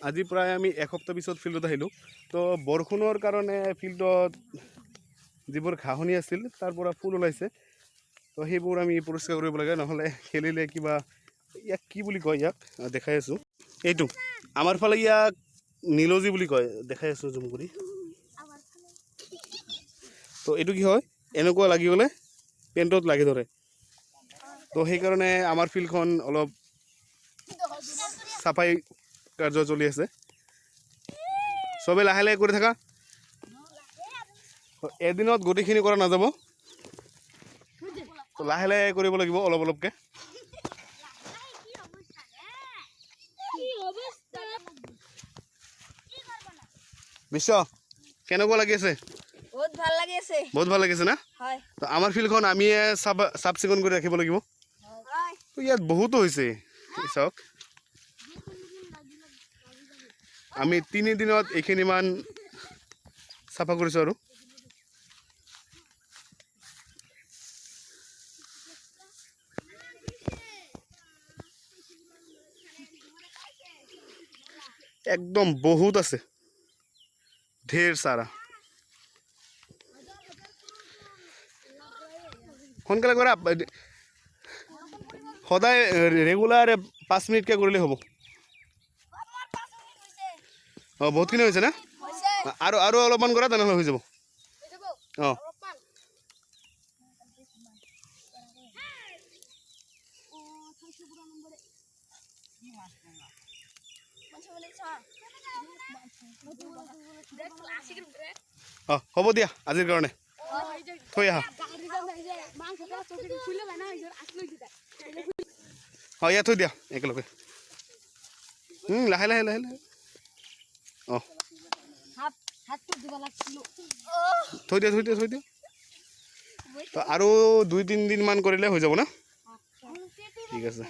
আজি প্ৰায় আমি এসপ্তাহ পিছত ফিল্ডত আহিলোঁ। তো বৰষুণৰ কাৰণে ফিল্ডত যিবোৰ ঘাঁহনি আছিল, তাৰ পৰা ফুল ওলাইছে। তো সেইবোৰ আমি পৰিষ্কাৰ কৰিব লাগে, নহ'লে খেলিলে কিবা, ইয়াক কি বুলি কয়, ইয়াক দেখাই আছোঁ। এইটো আমাৰ ফালে ইয়াক নীলজী বুলি কয়। দেখাই আছোঁ জুম কৰি। তো এইটো কি হয়, এনেকুৱা লাগি গ'লে পেণ্টত লাগি ধৰে। তো সেইকাৰণে আমাৰ ফিল্ডখন অলপ চাফাই কাৰ্য চলি আছে। চবে লাহে লাহে কৰি থাকা। তো এদিনত গোটেইখিনি কৰা নাযাব। তো লাহে লাহে কৰিব লাগিব, অলপ অলপকৈ। কি অৱস্থা? বিশ্ব, কেনেকুৱা লাগি আছে? বহুত ভাল লাগি আছে। বহুত ভাল লাগিছে না? হয়। তো আমাৰ ফিল্ডখন আমিয়ে চাফ চাফ চিকুণ কৰি ৰাখিব লাগিব। হয়। তো ইয়াত বহুতো হৈছে, এই চাওক। আমি 3 দিনত এইখিনিমান চাফা কৰিছোঁ আৰু একদম বহুত আছে, ঢেৰ চাৰা। সোনকালে কৰা। সদায় ৰেগুলাৰ 5 মিনিটকৈ কৰিলেই হ'ব। অঁ, বহুতখিনি হৈছে না? হৈছে। আৰু আৰু অলপমান কৰা, তেনেহ'লে হৈ যাব। অঁ। অলপমান। অঁ, হ'ব দিয়া আজিৰ কাৰণে, থৈ আহা। অঁ, ইয়াত থৈ দিয়া একেলগে। লাহে লাহে, লাহে লাহে। অঁ। হাতটো দিব লাগছিল। থৈ দিয়া, থৈ দিয়া, থৈ দিয়া। তো আৰু 2-3 দিনমান কৰিলে হৈ যাব না? ঠিক আছে।